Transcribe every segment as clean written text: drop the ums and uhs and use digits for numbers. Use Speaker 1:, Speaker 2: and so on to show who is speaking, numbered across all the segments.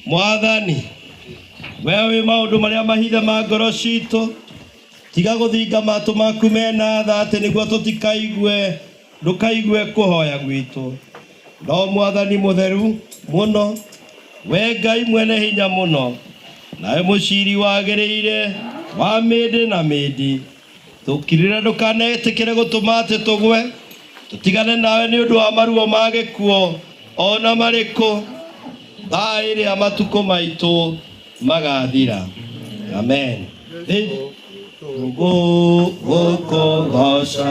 Speaker 1: Mwathani, we wĩ maũndũ marĩa mahithe ma ngoro citũ, tiga gũthinga matũ maku mena tha atĩ nĩguo tũtikaigue, ndũkaigue kũhoya gwitũ. No Mwathani mũtheru mũno, we Ngai mwene hinya mũno, nawe mũciri wagĩrĩire wa mĩndĩ na mĩndĩ, tũkirĩre ndũkanetĩkĩre gũtũma atĩ tũgwe, tũtigane nawe nĩ ũndũ wa maruo ma gĩkuũ o na marĩkũ, thaa ĩrĩa matukũ maitũ magathira. Amen. Gũkũgoca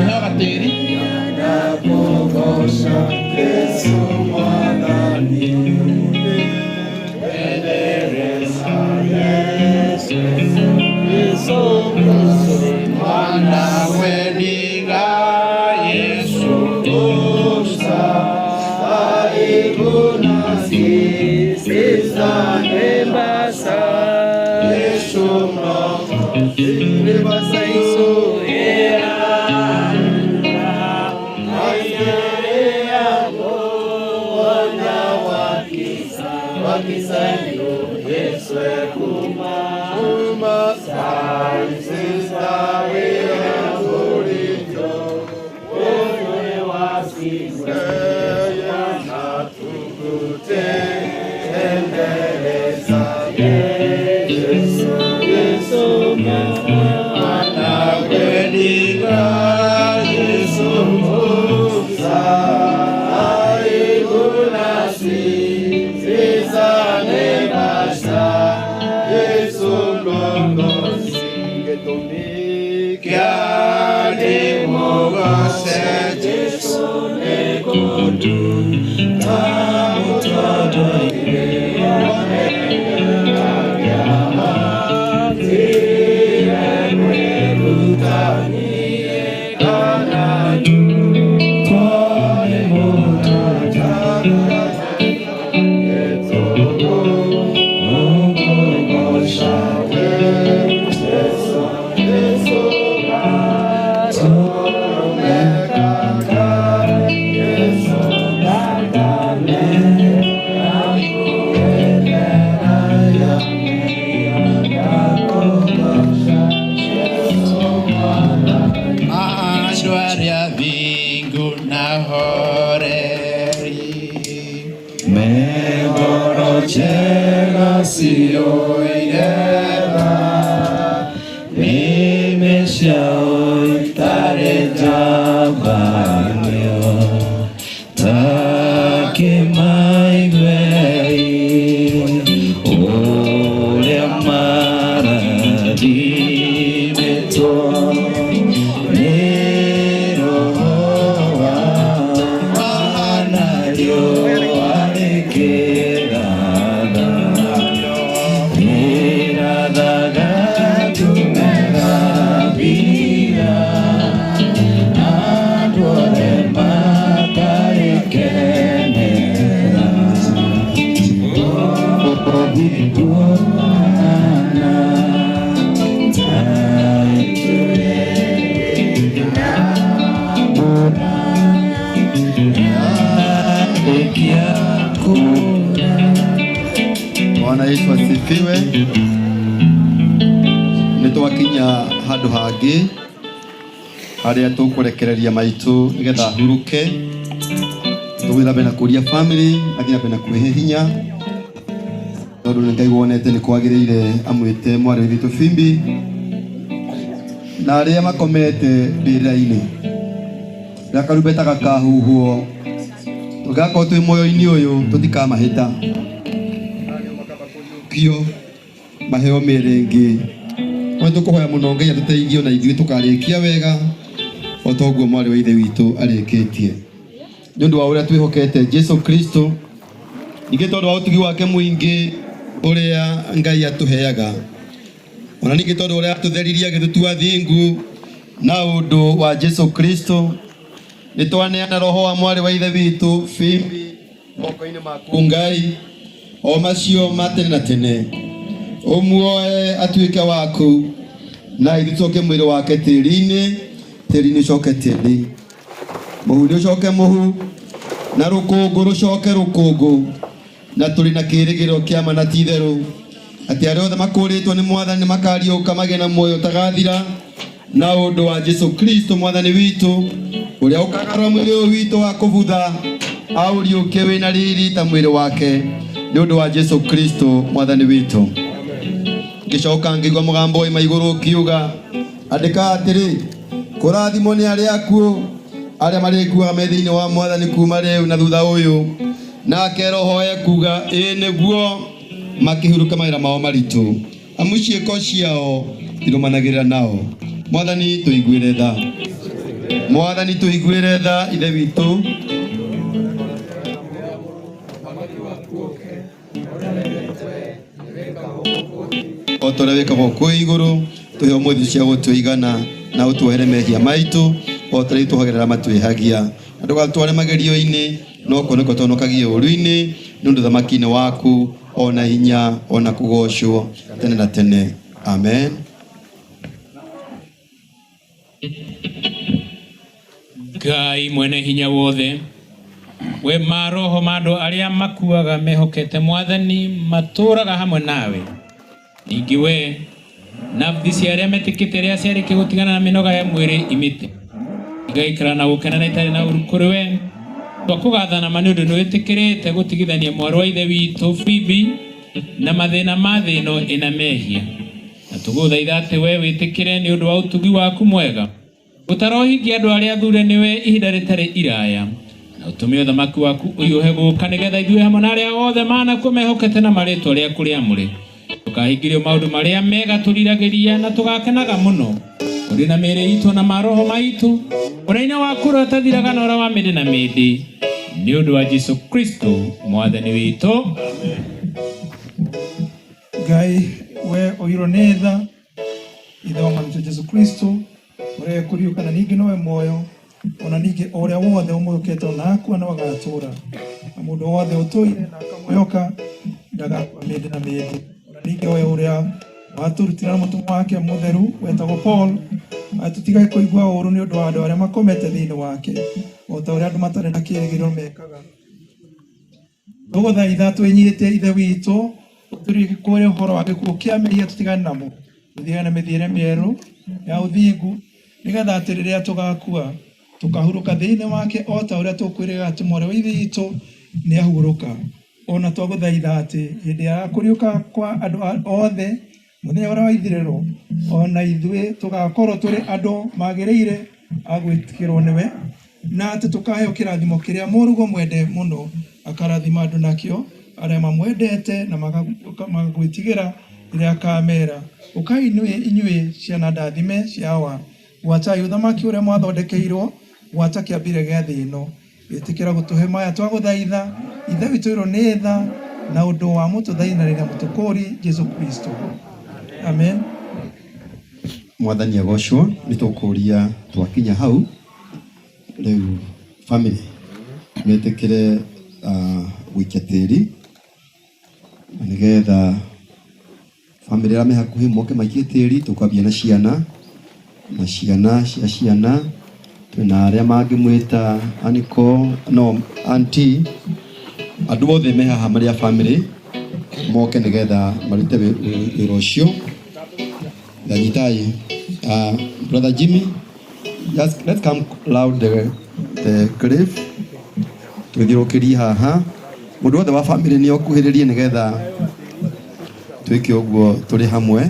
Speaker 2: Kĩheo gatĩri.
Speaker 3: Andũ arĩa thingu na horeri me ngoro njega ciyũire tha, nĩmĩ ciao itarĩ njambanio, ta kĩmaiguei ũrĩa marathimĩtwo nĩ Roho wa riũa rĩkĩratha, rĩrathaga tũmegabira, andũ othe makarĩkenera. Ũngĩtuona ta yarĩkia kura.
Speaker 4: Bwana Yesu asifiwe. Nĩ twakinya handũ hangĩ harĩa tũkũrekereria maitũ nĩgetha ahurũke. Tũgũthiĩ na mbere na kũria family athiĩ na mbere na kwĩhe hinya tondũ nĩ Ngai wonete nĩ kwagĩrĩire amwĩte mwarĩ witũ Phoebe na arĩa makomete mbĩrĩra-inĩ rĩrĩa karumbeta gakahuhwo tũngĩgakorwo twĩ muoyo-inĩ ũyũ tũtikamahĩta kio maheo mĩĩrĩ ĩngĩ. No nĩtũkũhoya mũno Ngai atũteithie ona ithuĩ tũkarĩkia wega o ta ũguo mwarĩ wa ithe witũ arĩkĩtie, nĩ ũndũ wa ũrĩa twĩhokete Jesu Kristo, ningĩ tondũ wa ũtugi wake mũingĩ ũrĩa Ngai atũheaga, ona ningĩ tondũ ũrĩa atũtheririe agĩtũtua thingu na ũndũ wa Jesu Kristo, nĩ twaneana roho wa mwarĩ wa ithe witũ Phoebe moko-inĩ maku Ngai, o macio ma tene na tene. Ũmuoe atuĩke waku na ithuĩ tũcoke mwĩrĩ wake tĩri-inĩ, tĩri-inĩ ũcoke tĩri, mũhu nĩ ũcoke mũhu, na rũkũngũ rũcoke rũkũngũ. Na tũrĩ na kĩĩrĩgĩrĩro kĩa ma na ti itherũ atĩ arĩa othe makũrĩtwo nĩ Mwathani makariũka magĩe na muoyo ũtagathira na ũndũ wa Jesu Kristo Mwathani witũ, ũrĩa ũkagarũra mwĩrĩ ũyũ witũ wa kũbutha aũriũkie wĩna riri ta mwĩrĩ wake nĩ ũndũ wa Jesu Kristo Mwathani witũ. Ngĩcoka ngĩigua mũgambo woima igũrũ ũkiuga, andĩka atĩrĩ, kũrathimwo nĩ arĩa akuũ arĩa marĩkuaga me thĩinĩ wa Mwathani kuma rĩu na thutha ũyũ. Nake Roho ekuga, ĩĩ nĩguo, makĩhurũka mawĩra mao maritũ, amu ciĩko ciao irũmanagĩrĩra nao. Mwathani tũiguĩre tha, Mwathani tũiguĩre tha, Ithe witũ. O ta ũrĩa wĩkagwo kwĩ igũrũ, tũhe ũmũthĩ cia gũtũigana na ũtuohere mehia maitũ o ta ũrĩa itũhagĩrĩra matwĩhagia, na ndũgatware magerio-inĩ no kũhonoka tũhonokagie ũũru-inĩ, nĩ ũndũ thamaki-inĩ waku ona hinya ona kũgocwo tene na tene. Amen.
Speaker 2: Ngai mwene hinya wothe, we maroho ma andũ arĩa makuaga mehokete Mwathani matũũraga hamwe nawe. Ningĩ we nafthi cia arĩa metĩkĩte arĩa ciarĩkia gũtigana na mĩnoga ya mwĩrĩ imĩte igaikara na gũkena na itarĩ na ũru kũrĩ we. Twakũgathana ma nĩ ũndũ nĩwĩtĩkĩrĩte gũtigithania mwarĩ wa ithe witũ Phoebe na mathĩna ma thĩ ĩno ĩna mehia, na tũgũthaitha atĩ we wĩtĩkĩre nĩ ũndũ wa ũtugi waku mwega ũtarohingia andũ arĩa athure nĩwe ihinda rĩtarĩ iraya, na ũtũme ũthamaki waku ũhiũhe gũka nĩgetha ithuĩ hamwe na arĩa othe manakuo mehokete na marĩtwa rĩaku rĩamũre tũkahingĩrio maũndũ marĩa mega tũriragĩria na tũgakenaga mũno ũrĩ na mĩĩrĩ itũ na maroho maitũ ũrĩa-inĩ waku ũrĩa ũtathiraga na ũrĩa wa mĩndĩ na mĩndĩ nĩ ũndũ wa Jesu Kristo Mwathani witũ.
Speaker 5: Ngai we ũirwo nĩ tha, Ithe wa Mwathani witũ Jesu Kristo ũrĩa kũriũka na ningĩ nowe muoyo, ona ningĩ o ũrĩa wothe ũmũyũkĩte ona akua no agatũũra, na mũndũ wothe ũtũire na akamwĩhoka ndagakua mĩndĩ na mĩndĩ. Ona ningĩ we ũrĩa watũrutire na mũtũmwo wake mũtheru wetagwo Paul, tũtigage kũigua ũũru nĩ ũndũ wa andũ arĩa makomete thĩinĩ wake, o ta ũrĩa andũ matarĩ na kĩĩrĩgĩrĩro mekaga. Tũgũthaitha twĩnyihĩtie Ithe witũ, ũtũririkũre ũhoro wa gĩkuũ kĩa mehia tũtigane namo, tũthiage na mĩthiĩre mĩerũ ya ũthingu, nĩgetha atĩ rĩrĩa tũgakua tũkahurũka thĩinĩ wake o ta ũrĩa tũkwĩrĩga atĩ mwarĩ wa Ithe witũ nĩahurũka. Ona twagũthaitha atĩ hĩndĩ ya kũriũka kwa andũ othe mũthenya ũrĩa wa ithirĩro, ona ithuĩ tũgakorwo tũrĩ andũ magĩrĩire a gwĩtĩkĩrwo nĩwe, na atĩ tũkaheo kĩrathimo kĩrĩa mũrũgo mwende mũno akarathima andũ nakĩo arĩa mamwendete na magagwĩtigĩra rĩrĩa akamera, ũkai inyuĩ ciana ndathime cia Awa, gwatai ũthamaki ũrĩa mwathondekeirwo gwata kĩambĩrĩria gĩa thĩ ĩno. Ĩtĩkĩra gũtũhe maya twagũthaitha, Ithe witũ ũirwo nĩ tha, na ũndũ wa mũtũthaithanĩra mũtũkũũri Jesu Kristo. Amen.
Speaker 4: Mwathani agocwo. Nĩ tũkũria twakinya hau rĩu family metĩkĩre gũikia tĩri na nĩgetha family arĩa me hakuhĩ moke maikie tĩri. Tũkwambia na ciana na ciana cia ciana, twĩna arĩa mangĩmwĩta aniko no auntie, andũ othe me haha marĩ a family moke nĩgetha marute wĩra ũcio. Ndanyitai brother Jimmy, just let's come round the grave, twĩthiũrũrũkĩrie haha. Mũndũ wothe wa family nĩ okuhĩrĩrie nĩgetha twĩke ũguo tũrĩ hamwe.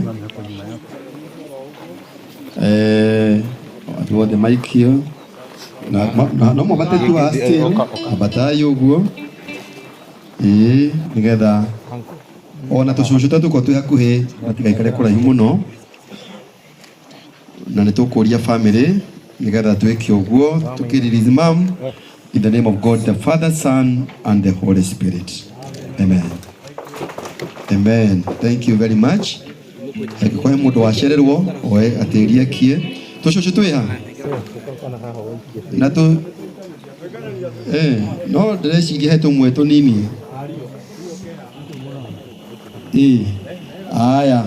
Speaker 4: Andũ othe maikio na no mwambate tu haha still, ambatai ũguo ĩĩ, nĩgetha ona tũcũcũ tũrĩa tũkorwo twĩ hakuhĩ matigaikare kũraihu mũno. Na nĩ tũkũria family nĩgetha twĩke ũguo tũkĩ-release mom in the name of God the Father, Son and the Holy Spirit. Amen. Amen. Thank you very much. Angĩkorwo he mũndũ wacererwo oe atĩrie akie. Tũcũcũ twĩ ha na tũ no ndĩreciria he tũmwe tũnini. Ĩĩ. Aya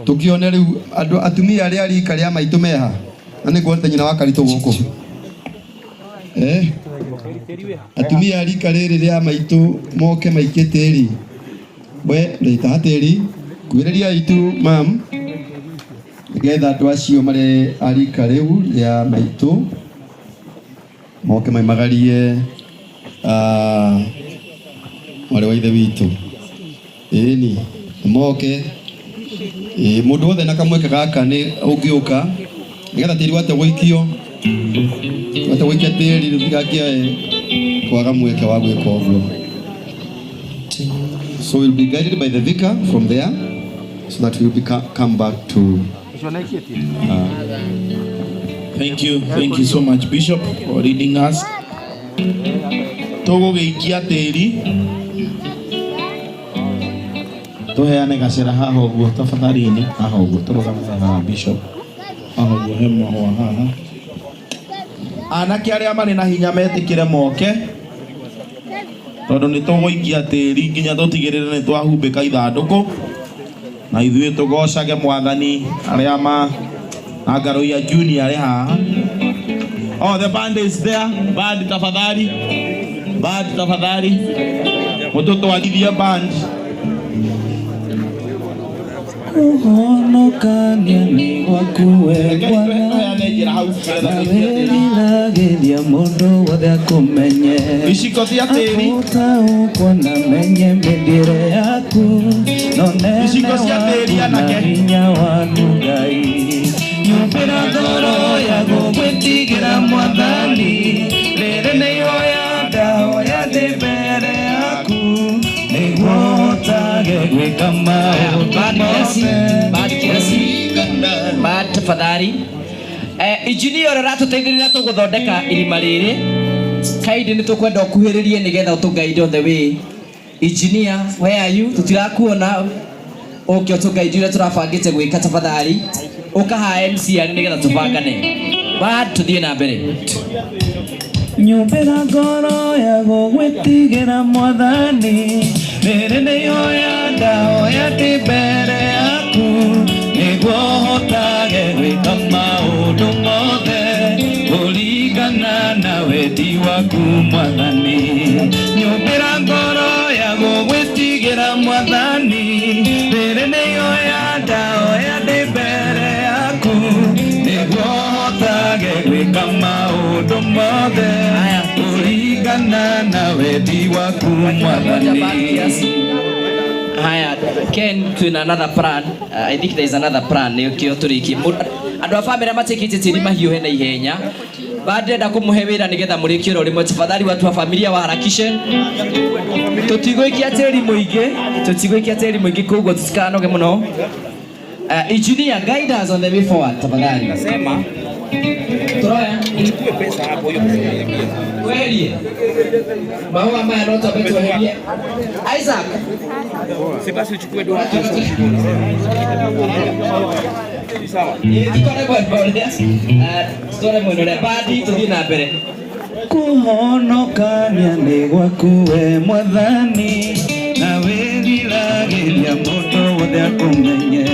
Speaker 4: tukione riu andu atumia aria rika ria maitu meha na nĩ nguonete nyina wa Karitũ gũkũ atumia a rika rĩrĩ rĩa maitũ moke maikie tĩri we rĩta tĩri kuhĩrĩria itu mam nĩgetha andũ acio marĩ a rika rĩu rĩa maitũ moke maimagarie mwarĩ wa ithe witũ ĩni moke mũndũ wothe na kamweke gaka nĩ ũngĩũka nĩgetha tĩri wate gũikio wate gũikia tĩri rũtigakĩae kwaga mweke wa gwĩka ũguo. So we'll be guided by the vicar from there so that we'll be come back to
Speaker 6: Thank you so much, Bishop, for leading us. Tũgũgĩikia tĩri tũheane gacĩra haha ũguo tafadhalini, haha ũguo tũrũgame haha Bishop, haha ũguo he mahũa haha. Anake arĩa marĩ na hinya metĩkĩre moke tondũ nĩ tũgũikia tĩri nginya tũtigĩrĩre nĩ twahumbĩka ithandũkũ na ithuĩ tũgocage mwathani arĩa ma na Ngaruiya Junior arĩ haha. Oh, the band is there. Band tafadhali. Band tafadhali. Mũtũtwarithie band.
Speaker 3: Kũhonokania nĩ gwaku we Bwana, na wĩriragĩria mũndũ wothe akũmenye.
Speaker 6: Iciko cia tĩri.
Speaker 3: Agũtaũkwo na menye mĩthiĩre yaku, na ũnene
Speaker 6: Iciko cia tĩri
Speaker 3: waku na
Speaker 6: anake.
Speaker 3: hinya waku Ngai. Nyũmbĩra ngoro ya gũgwĩtigĩra Mwathani, rĩrĩ nĩ ihoya ndahoya ndĩ mbere yaku, nĩguo hotage gwĩka maũndũ
Speaker 7: Bad kiasi,
Speaker 3: mothe.
Speaker 7: bad kiasi, bad tafadhali. Engineer ũrĩa ũratũteithĩrĩria tũgũthondeka irima rĩrĩ kaindi nĩ tũkwenda ũkuhĩrĩrie nĩgetha ũtũguide on the way. Engineer, where are you? Tũtirakuona, ũke ũtũguide ũrĩa tũrabangĩte gwĩka tafadhali. Ũka haha MC arĩ nĩgetha tũbangane. Bad, tũthiĩ na mbere.
Speaker 3: Nyũmbĩra ngoro ya gũgwĩtigĩra Mwathani, rĩrĩ nĩ ihoya ndahoya ndĩ mbere yaku, nĩguo hotage gwĩka maũndũ mothe kũringana na wendi waku Mwathani. Nyũmbĩra ngoro ya gũgwĩtigĩra Mwathani, rĩrĩ nĩ ihoya ndahoya ndĩ mbere yaku, nĩguo hotage gwĩka maũndũ mothe kũringana na wendi waku Mwathani.
Speaker 7: Haya, Ken, twina another plan. I think there is another plan nĩkĩo tũrĩkie. Andũ a bamĩrĩ matikĩtie tĩri mahiũhe na ihenya. Bandĩrenda kũmũhe wĩra nĩgetha mũrĩkie oro rĩmwe. Tafadhali watu wa familia waharakishe. Tũtigũikia tĩri mũingĩ, tũtigũikia tĩri mũingĩ koguo tũtikanoge mũno. Engineer, guide us on the way forward tafadhali.
Speaker 2: Nasema
Speaker 7: Turoya.
Speaker 2: Uchukue pesa hapo hiyo pesa.
Speaker 7: Weherie. Mahũa maya no twambe tweherie. Isaac.
Speaker 2: Si basi uchukue dola. Sawa.
Speaker 7: Tutware mwena ũrĩa. Tutware mwena ũrĩa. Bandi tũthiĩ na mbere.
Speaker 3: Kũhonokania nĩ gwaku we Mwathani, na wĩriragĩria mũndũ wothe akũmenye,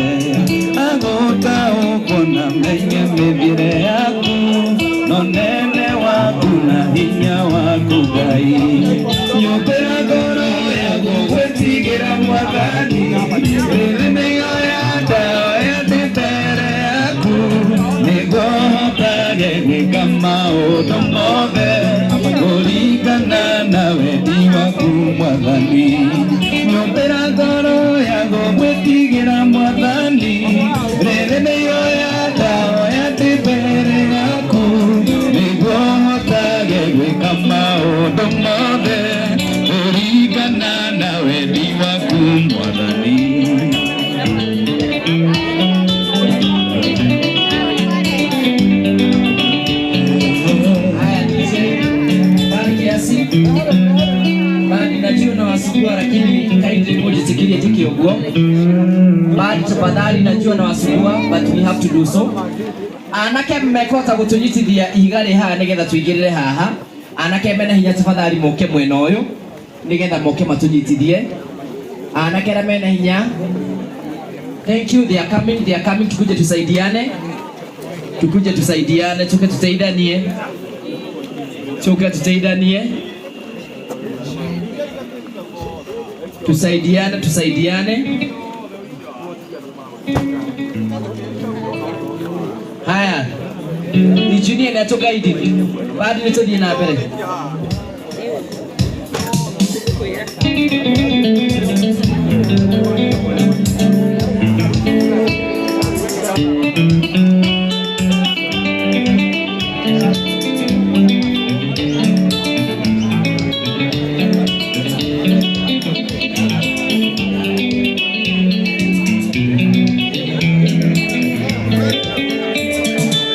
Speaker 3: agũtaũkwo na menye mĩthiĩre yaku, na ũnene waku na hinya waku Ngai. Nyũmbĩra ngoro ya gũgwĩtigĩra Mwathani, rĩrĩ nĩ ihoya ndahoya ndĩ mbere yaku, nĩguo hotage gwĩka maũndũ mothe kũringana na wendi waku Mwathani. Nyũmbĩra ngoro ya gũgwĩtigĩra Mwathani, rĩrĩ nĩ ihoya ndahoya ndĩ mbere yaku, nĩguo hotage gwĩka maũndũ mothe kũringana na wendi waku Mwathani.
Speaker 7: Haya, bali kiasi. Bali najua nawasumbua lakini kindly mujitikirie njike ũguo. Bali tafadhali najua nawasumbua but we have to do so. Anake mekũhota gũtũnyitithia ihiga rĩ haha nĩgetha tũigĩrĩre haha. Anake mena hinya tafadhali moke mwena ũyũ nĩgetha moke matũnyitithie. Anake arĩa mena hinya Thank you, they are coming, they are coming. Tukuje tusaidiane, tukuje tusaidiane, tuke tuteithanie, tuke tuteithanie, tusaidiane, tusaidiane. Haya, injinia nĩ atũgaidi badi nĩ tũthiĩ na mbere.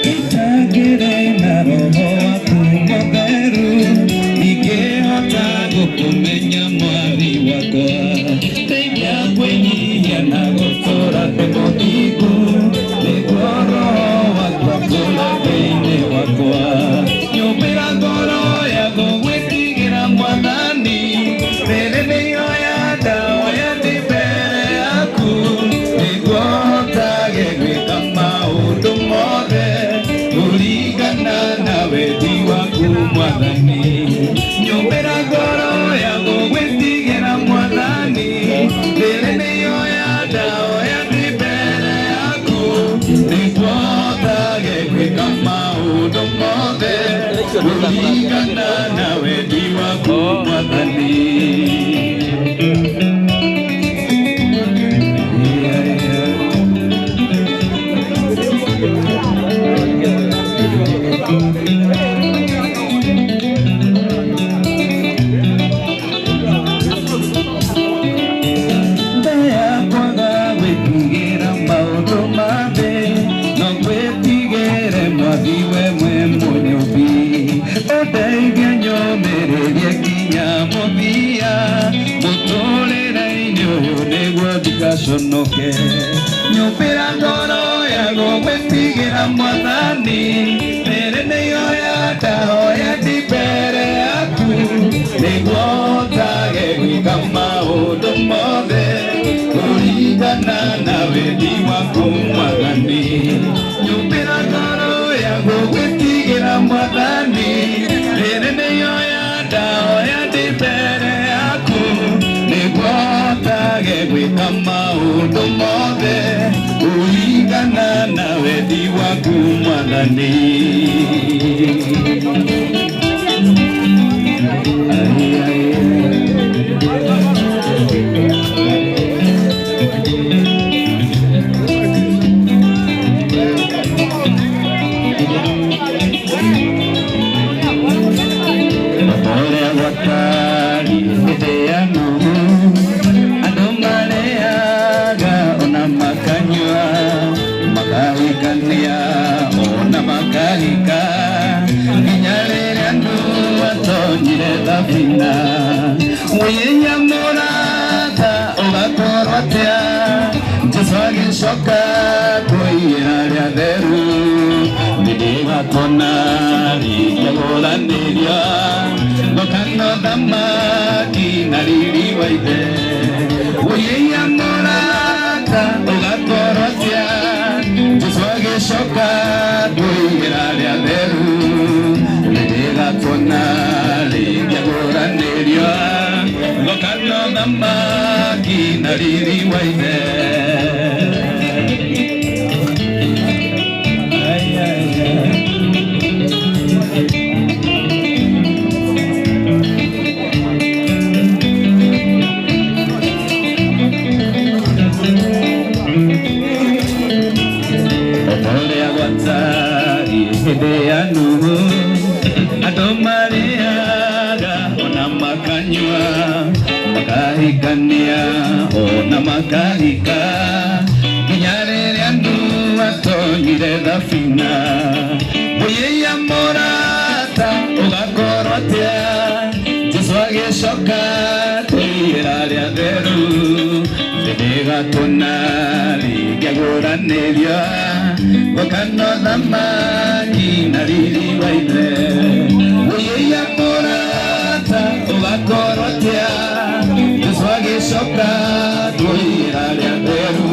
Speaker 3: Itagĩre na roho waku mũtheru, ingĩhota gũkũmenya mwathi wakwa. Teithia kwĩnyihia na gũtũũra ndĩ mũthingu, nĩguo roho waku atũũre thĩinĩ wakwa. Nyũmbĩra ngoro yakwa gwĩtigĩra Mwathani, rĩrĩ nĩ ihoya ndahoya ndĩ mbere yaku, nĩguo hotage gwĩka maũndũ mothe kũringana na wendi waku Mwathani. Nyũmbĩra ngoro yakwa gwĩtigĩra Mwathani, rĩrĩ nĩ ihoya ndahoya ndĩ mbere yaku, nĩguo hotage gwĩka maũndũ mothe kũringana na wendi waku Mwathani. Ndayakwaga gwĩtigĩra maũndũ ma thĩ, no ngwĩtigĩre Mwathi we mwe Mũnyũmbi. Ũndeithie nyũmĩrĩrie nginya mũthia, mũtũũrĩre-inĩ ũyũ nĩguo ndigaconoke. Nyũmbĩra ngoro yakwa gwĩtigĩra Mwathani, rĩrĩ nĩ ihoya ndahoya ndĩ mbere yaku, nĩguo hotage gwĩka maũndũ mothe kũringana na wendi waku Mwathani. Nyũmbĩra ngoro yakwa gwĩtigĩra Mwathani, rĩrĩ nĩ ihoya ndahoya ndĩ mbere yaku, nĩguo hotage gwĩka maũndũ mothe kũringana na wendi waku Mwathani. Ai, ai, ai. Ũrĩa gwatariĩ hĩndĩ ya Nuhu, andũ marĩaga ona makanyua, makahikania ona makahika, nginya rĩrĩa Nuhu atonyire thabina. Wĩnya mũrata ũgakorwo atĩa, Jesũ agĩcoka kwĩira rĩa theru, nĩndĩgatona rĩngĩgũranĩria ngokano thamaki na riri wa ithe. Wĩnya mũrata ũgakorwo atĩa, Jesũ agĩcoka kwĩira rĩa theru, nĩndĩgatona rĩngĩgũranĩria ngokano thamaki na riri wa ithe. Ai, ai, ai. Ũrĩa gwatariĩ hĩndĩ ya Nuhu, andũ marĩaga ona makanyua, makahikania ona makahika, nginya rĩrĩa Nuhu atonyire thabina. Wĩya mũrata ũgakorwo atĩa, Jesũ agĩcoka kwĩra rĩa theru, nĩndĩgatona rĩngĩgũranĩria ngokano thamaki na riri wa ithe. Wĩya mũrata ũgakorwo atĩa, Jesũ agĩcoka kwĩra rĩa theru,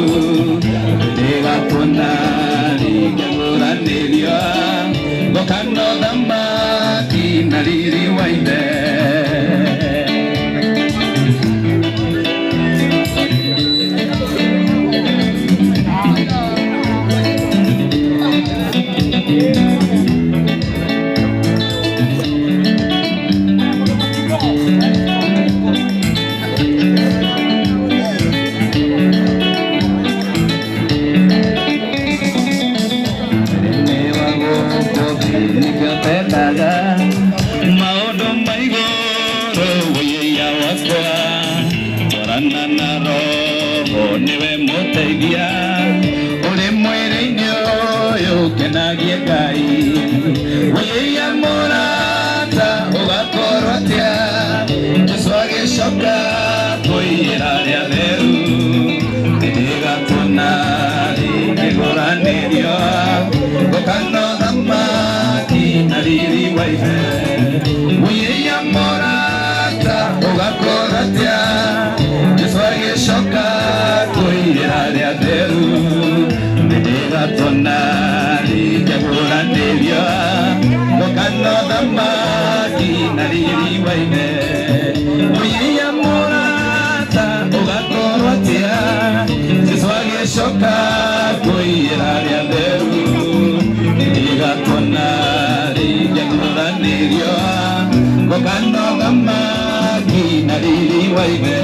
Speaker 3: na riri wa ithe. Maũndũ ma igũrũ wĩya wakwa twarana na roho nĩwe mũteithia ũrĩ mwĩrĩ-inĩ ũyũ kenagie Ngai wĩya mũrata ũgakorwo atĩa Jesũ agĩcoka kũiyĩra rĩa theru rĩgatũna rĩkĩgũranĩrio gũkano thamaki na riri wa ithe wĩya mũrata ũgakorwo atĩa Jesũ agĩcoka kũiyĩra rĩa theru rĩgatũna rĩkĩgũranĩrio gũkano thamaki na riri wa ithe wĩya mũrata ũgakorwo atĩa Jesũ agĩcoka kũiyĩra rĩa theru rĩgatũna rĩkĩgũranĩrio gũkano thamaki na riri wa ithe.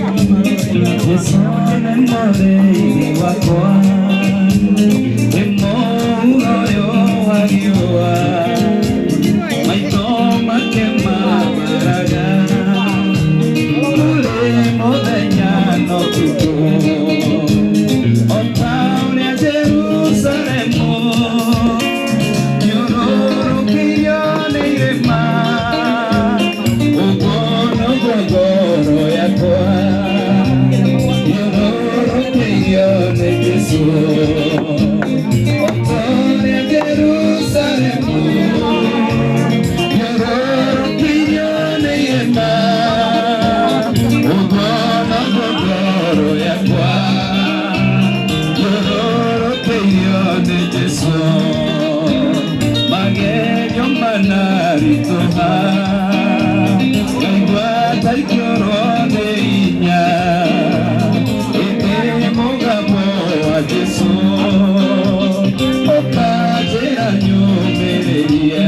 Speaker 3: Jesũ nĩ mũrĩithi wakwa nĩ mũhuro ũyũ wa riũa maitho make mabaraga kũrĩ mũthenya na ũtukũ o ta ũrĩa Jerusalemu yũrũrũkĩirio nĩ irĩma ũguo noguo ngoro yakwa yũrũrũkĩirio nĩ Jesũ o ta ũrĩa Jerusalemu yũrũrũkĩirio nĩ irĩma ũguo noguo ngoro yakwa yũrũrũkĩirio nĩ Jesũ magerio manaritũha ngaigua ta ingĩũrwo nĩ hinya ĩndĩ mũgambo wa Jesũ ũkanjĩra nyũmĩrĩrie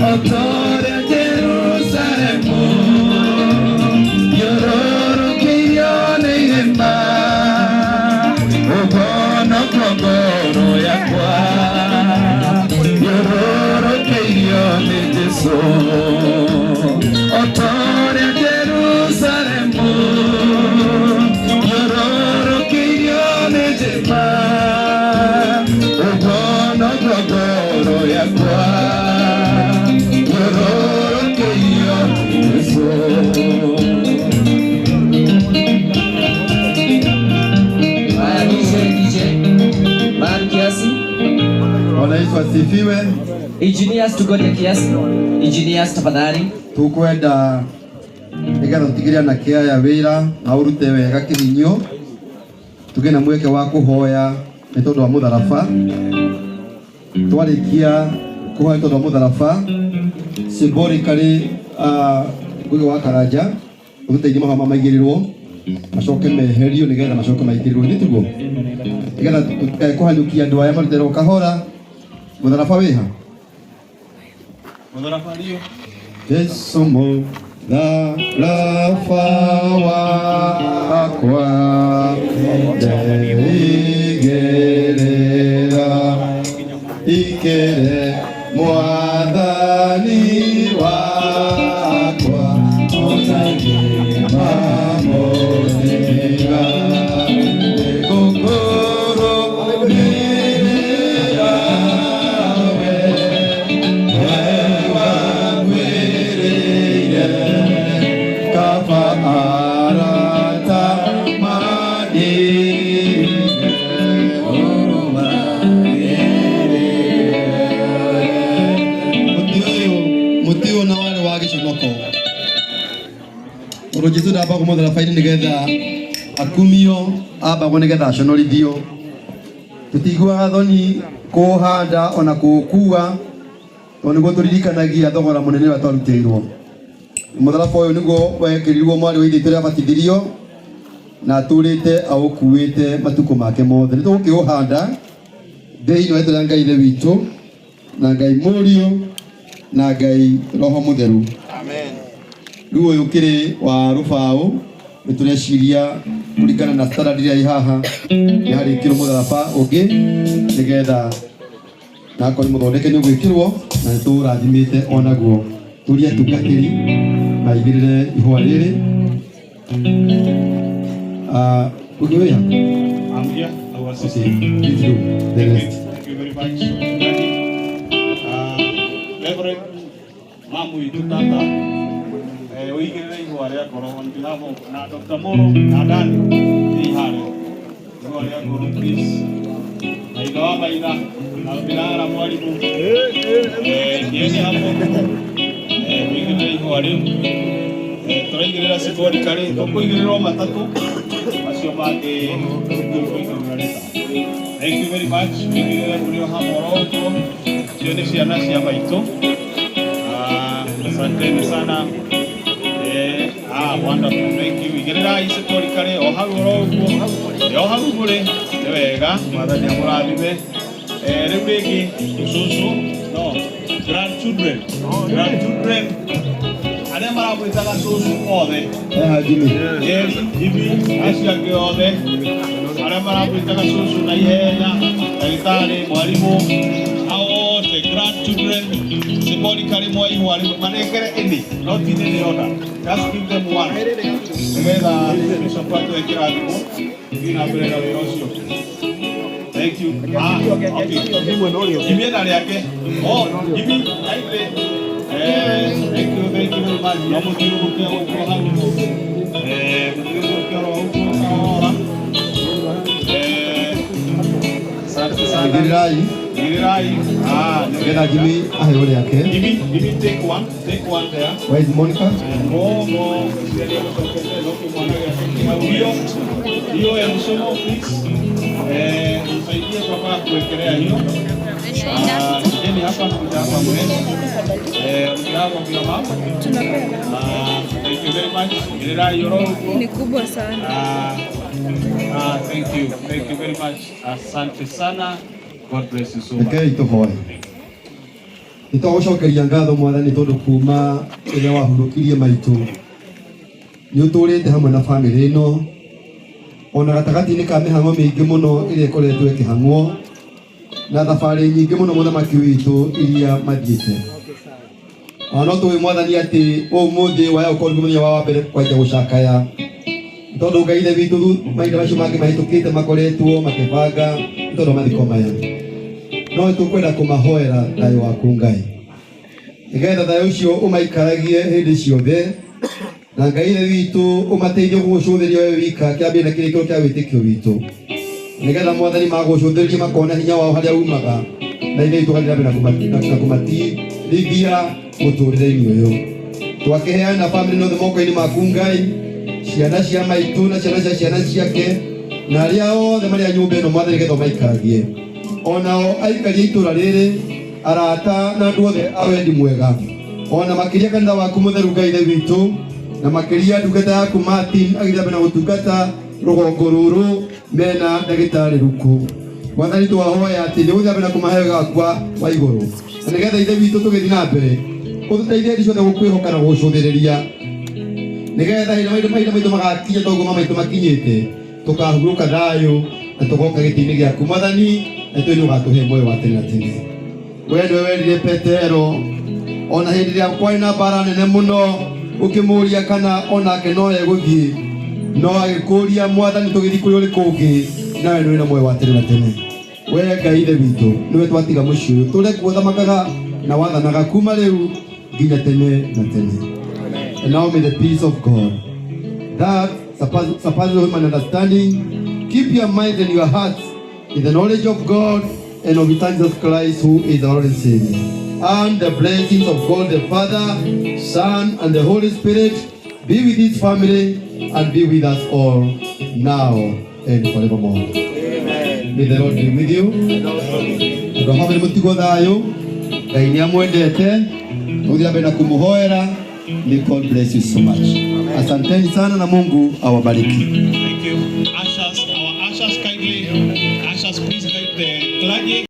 Speaker 3: o ta ũrĩa Jerusalemu yũrũrũkĩirio nĩ irĩma ũguo noguo ngoro yakwa yũrũrũkĩirio nĩ Jesũ o ta ũrĩa Jerusalemu yũrũrũkĩirio nĩ irĩma ũguo noguo ngoro yakwa yũrũrũkĩirio nĩ Jesũ.
Speaker 7: Haya, DJ, DJ. Man kiasi.
Speaker 4: Bwana Yesu asifiwe.
Speaker 7: Engineers tugoje kiasi. Engineers tafadhali.
Speaker 4: Tukwenda nigetha tutigire anake aya wĩra na ũrute wega kĩhinyio tũgĩe na mweke wa kũhoya nĩ tondũ wa mũtharaba. Twarĩkia kũhoya nĩ tondũ wa mũtharaba symbolically Ngugi wa Karanja ũtũteithie mahoya mamaigĩrĩrwo macoke meherio nĩgetha macoke maigĩrĩrwo nĩ tiguo nĩgetha tũtikae kũhanyũkia andũ aya marutĩrwo kahora. Mũtharaba wĩha? Jesu mũtharaba wakwa ndeigĩrĩra ikĩre mwa Tondu Jesu ndambagwo mũtharaba-inĩ nĩgetha akumio, ambagwo nĩgetha aconorithio. Tũtiguaga thoni kũũhanda ona kũũkua, tondũ nĩguo tũririkanagia thogora mũnene ũrĩa twarutĩirwo. Mũtharaba ũyũ nĩguo wekĩrirwo mwarĩ wa ithe witũ ũrĩa abatithirio na atũrĩte aũkuĩte matukũ make mothe. Nĩ tũgũkĩũhanda thĩinĩ wa rĩtwa rĩa Ngai Ithe witũ na Ngai Mũriũ na Ngai Roho Mũtheru. Rĩu ũyũ ũkĩrĩ wa rũbaũ, nĩ tũreciria kũringana na standard ĩrĩa ĩ haha nĩ harĩkĩrwo mũtharaba ũngĩ nĩgetha na akorwo nĩ mũthondeke nĩ ũgwĩkĩrwo na nĩ tũrathimĩte onaguo. Tũrie atungatĩri maigĩrĩre ihũa rĩrĩ. Ũngĩ wĩ ha?
Speaker 8: I'm here. I was
Speaker 4: Okay, please do the rest.
Speaker 8: Thank you very much. Reverend Mamu witũ tata, ũigĩrĩre ihũa rĩa ngoro on behalf of na Dr. Moro na Dani ĩ harĩa ihũa rĩa ngoro, please, na ithe wa maitha na Birara mwalimu, thiĩni hapo, ũigĩrĩre ihũa rĩu. Tũraigĩrĩra symbolically, tũkũigĩrĩrwo matatũ macio mangĩ tũkũigĩrĩra rĩta. Thank you very much. Ũigĩrĩre mũrĩ o hamwe oro ũguo. Icio nĩ ciana cia maitũ. Asanteni sana. Wonderful. Thank you. Igĩrĩrai symbolically o hau oro ũguo. O hau mũrĩ. Nĩ wega. Mwathani amũrathime. Rĩu rĩngĩ cũcũ, no grandchildren. Grandchildren arĩa maramwĩtaga cũcũ othe.
Speaker 4: Eha Jimmy.
Speaker 8: Yes, Jimmy, acio angĩ othe arĩa maramwĩtaga cũcũ na ihenya, ndagĩtarĩ, mwarimũ, hao othe grandchildren, symbolically mwa ihũa rĩmwe manengere any, not in any order, just give them one nĩgetha bishop atũhe kĩrathimo thiĩ na mbere na wĩra ũcio. Thank you. Okay. Jimmy na rĩake. Oh, Jimmy, kindly. Thank you, thank you very much. No mũthiũrũrũke ũguo hau. Mũthiũrũrũke oro ũguo kahora. Asante sana.
Speaker 4: Igĩrĩrai.
Speaker 8: Igĩrĩrai. Nĩ
Speaker 4: nĩgetha Jimmy aheo rĩake.
Speaker 8: Jimmy, Jimmy, take one, take one there.
Speaker 4: Where is Monica?
Speaker 8: More, more. No kĩmwana gĩake kĩ hau. Hiyo, hiyo ya msomo, please. Msaidie baba kuwekelea hiyo. Kujeni hapa, kuja hapa mwene. On behalf of your mom. Thank you very much. Igĩrĩrai oro ũguo.
Speaker 9: Ni kubwa sana.
Speaker 8: Thank you. Thank you very much. Asante sana. God bless you so much.
Speaker 4: Rekei tũhoe. Nĩ twagũcokeria ngatho Mwathani tondũ kuma rĩrĩa wahurũkirie maitũ nĩ ũtũrĩte hamwe na bamĩrĩ ĩno ona gatagatĩ-inĩ ka mĩhang'o mĩingĩ mũno ĩrĩa ĩkoretwo ĩkĩhang'wo na thabarĩ nyingĩ mũno mũthamaki witũ iria mathiĩte. Ona no tũĩ Mwathani atĩ ũmũthĩ waya ũkorwo nĩguo mũthenya wa mbere kwanjia gũcakaya tondũ Ngai ithe witũ mahinda macio mangĩ mahĩtũkĩte makoretwo makĩbanga nĩ tondũ wa mathiko maya, no tũkwenda kũmahoera thayũ waku Ngai nĩgetha thayũ ũcio ũmaikaragie hĩndĩ ciothe na Ngai ithe witũ ũmateithie gũgũcũthĩria we wika kĩambĩrĩria na kĩrĩkĩro kĩa wĩtĩkio witũ nĩgetha Mwathani magũcũthĩrĩria makona hinya wao harĩa umaga na ithe witũ ũgathiĩ na mbere na kũmatirithia mũtũrĩre-inĩ ũyũ. Twakĩheana bamĩrĩ yothe moko-inĩ maku Ngai, ciana cia maitũ na ciana cia ciana ciake na arĩa othe marĩ a nyũmba ĩno Mwathani nĩgetha ũmaikaragie onao aikari a itũra rĩrĩ, arata na andũ othe a wendi mwega, ona makĩria kanitha waku mũtheru Ngai ithe witũ, na makĩria ndungata yaku Martin agĩthiĩ na mbere na gũtungata rũgongo rũrũ mena ndagĩtarĩ Ruku. Mwathani twahoya atĩ nĩ ũgũthiĩ na mbere na kũmahe wega waku wa igũrũ na nĩgetha ithe witũ tũgĩthiĩ na mbere ũtũteithie hĩndĩ ciothe gũkwĩhoka na gũgũcũthĩrĩria nĩgetha hĩndĩ mahinda maitũ magakinya toguo mamaitũ makinyĩte tũkahurũka thayũ na tũgoka gĩtĩ-inĩ gĩaku Mwathani na tũĩ nĩ ũgatũhe muoyo wa tene na tene. We nĩwe werire Petero ona hĩndĩ ĩrĩa kwarĩ na mbara nene mũno ũkĩmũria kana onake no egũthiĩ, no agĩkũria Mwathani tũgĩthiĩ kũrĩ ũrĩkũ ũngĩ, nawe nĩ wĩna muoyo wa tene na tene. We Ngai ithe witũ nĩwe twatiga mũciĩ ũyũ tũre kuo thamakaga na wathanaga kuma rĩu nginya tene na tene. And now may the peace of God that surpasses all human understanding keep your minds and your hearts in the knowledge of God and of His Son Jesus Christ, who is our Lord and Savior. And the blessings of God the Father, Son, and the Holy Spirit Be with his family and be with us all now and forevermore. May the Lord be with you. Andũ a family mũtigwo thayũ. Ngai nĩ amwendete. Tũgũthiĩ na mbere na kũmũhoera. May God bless you so much. Asanteni sana na Mungu awabariki.
Speaker 8: Thank you. Ushers, our ushers kindly, ushers please guide the clergy.